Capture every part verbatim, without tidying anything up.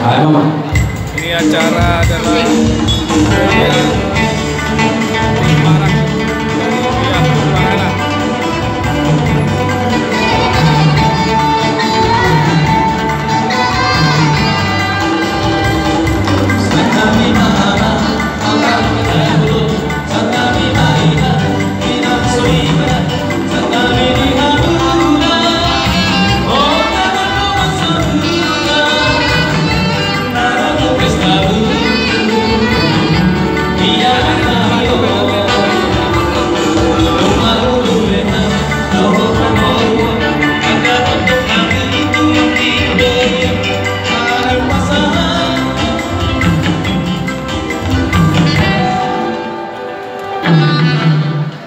Ini acara adalah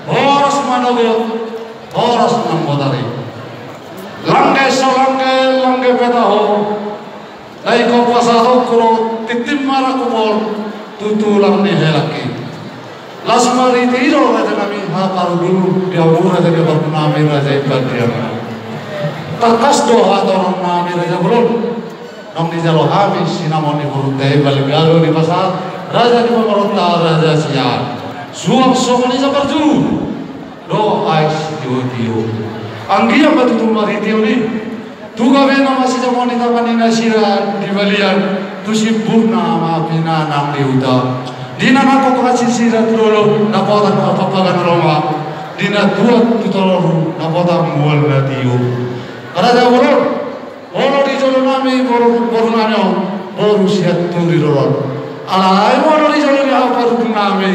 Horas manogot, horas nang botari. Langge so langge, langge pe taho. Na ingkon pasahatonku do tintin marangkup on tu tulang ni helangki. Las marhite i do raja nami, haha parhundul, di hamu raja ni parhundul nami, raja i Pandiang. Tangkas do hatorangnami raja bolon. Naung dijalo hami sinamot ni borunta i, balga do dipasahat raja ni pamoruonta, raja Siahaan. Suang songon i jambar juhut do aek sitiotio. Anggiat ma tutu marhite on i tu gabe na masijamon ni tangan ni nasida di balian, tu simburna ma pinanang di huta. Di na nangkok hansit nasida tu dolok, dapotan ma papaga na lomak. Di na tuat tu toru, dapotan mual na tio. Raja bolon, molo di jolo nami boru, boru nami on, boru Sianturi do on. Alai molo di jolo ni haha parhundul nami,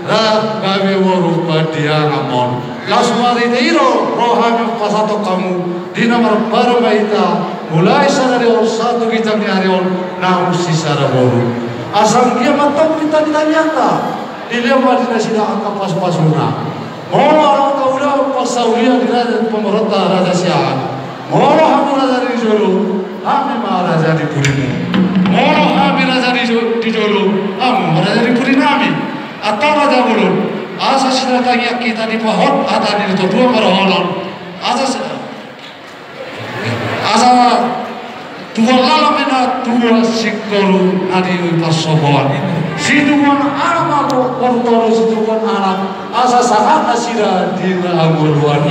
ra gabe boru Pandiangan ma on. Las marhite i do ro hami pasahathon hamu, di na marbarang ma hita, mulai sadari on sahat tu ginjang ni ari on, naung sisada boru. Asa anggiat ma tong pinta ni tangiangta, dilehon ma di nasida angka pasupasuna. Molo adong angka ulaon parsaulian di raja ni pamoruonta, raja Siahaan. Molo hamu raja di jolo, hami ma raja di pudimuna. Molo hami raja di jo-, di jolo, hamu ma raja di pudinami. Antong raja bolon, asa sinatangiang hita dipahot hata ni natuatua parhorasan. Asa si-, asa tubuan lalap ma na tubuan singkoru na di parsopoan. Situbuan anak ma boru tolu, situbuan anak, asa sahat nasida di na hangoluan.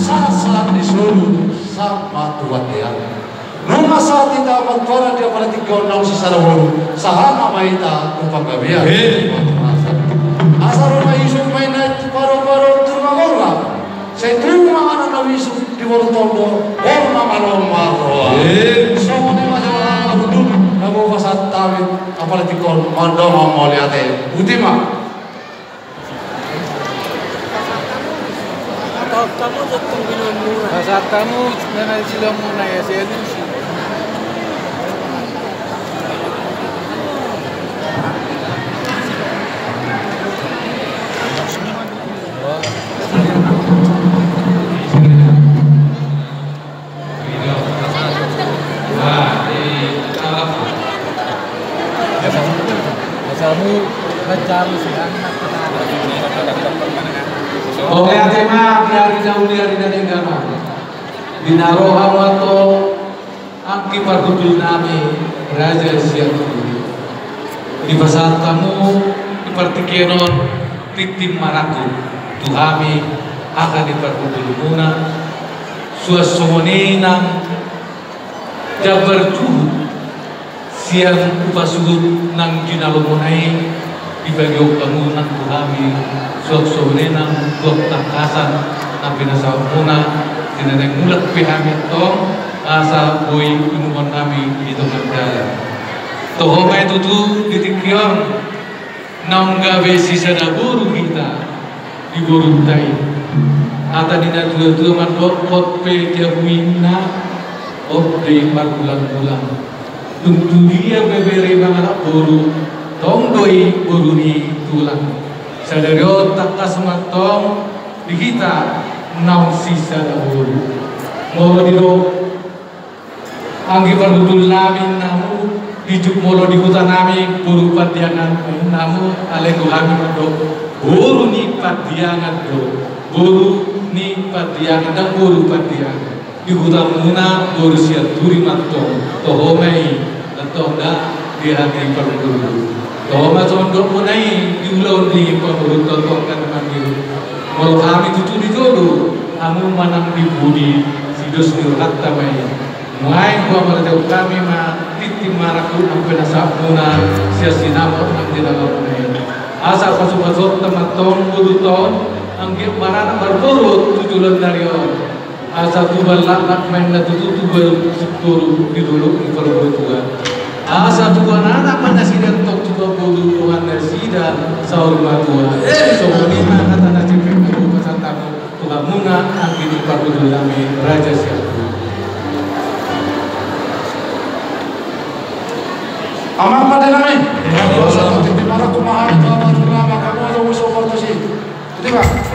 Sahat-sahat ni solu, sahat ma tu bontean. Nunga sahat hita martualang di apala tingki on naung sisada boru, sahat ma hita tu panggabean. Asa ro ma isuk ma i na tu paru-paru tu rumah gora. Sai tubu ma anak na bisuk di boru tondo, boru na malo marroha. Songon i ma jala na hundul na boi pasahat hami apala tingki on, mandok mauliate. Botima. Pasahat hamu na naeng silang muna ya, sian isi. Mauliate ma di ari na uli, ari na denggan. Di na ro hamu antong anggi parhundul nami, raja Sianturi. Dipasahat hamu di partingkian on tintin marangkup tu hami angka ni parhundul muna. Suang songon i nang jambar juhut sian upa suhut na jinalo muna i, dibagihon hamu nang tu hami, suang songon i nang gogo tangkasan na pinasahat muna, di na naeng mulak pe hami antong, asa boi inumon nami di tonga ni dalan. Toho ma i tutu di tingki on, naung gabe sisada boru hita di borunta i. Hata ni natuatua mandok, hot pe jabu inna, hot pe margulanggulang. Dung tu dia pe bere mangalap boru, tong do i boru ni tulang. Sadari on tangkas ma antong di hita naung sisada boru. Molo didok anggi parhundul nami, hamu di jut molo di huta nami boru Pandiangan, hamu alai do hami mandok boru ni Pandiangan do, boru ni Pandiangan, ndang boru Pandiangan. Di huta muna boru Sianturi ma antong, toho ma i. Tonda di hami parboru. Toma sondok muna i di ulaon ni parboru tonton kan mangiru. Molo hami tutu di jolo, hamu manang di pudi, sidos ni rohanta ma i. Nuaeng huamarateon hami ma tintin marangkup nang penasaon muna sian sinamot nang di dalan muna i. Asa pasupasonta ma tong boru ton, anggiat maranak marboru tu joloan ni ari on. Asa tubu laklak ma inna tutu, tubu singkoru di dolok ni parboru tua. Asa tubu anak ma nasida tong tu parboru, dongan nasida saur matua. Songon i ma hata na sipek na hupasahat hami tu hamuna anggi ni parboru nami Raja Siahaan. Amang pande nami. Dosa tu tintin marangkup ma hami tu amang na mangkamoto musu portusi. Iti ma.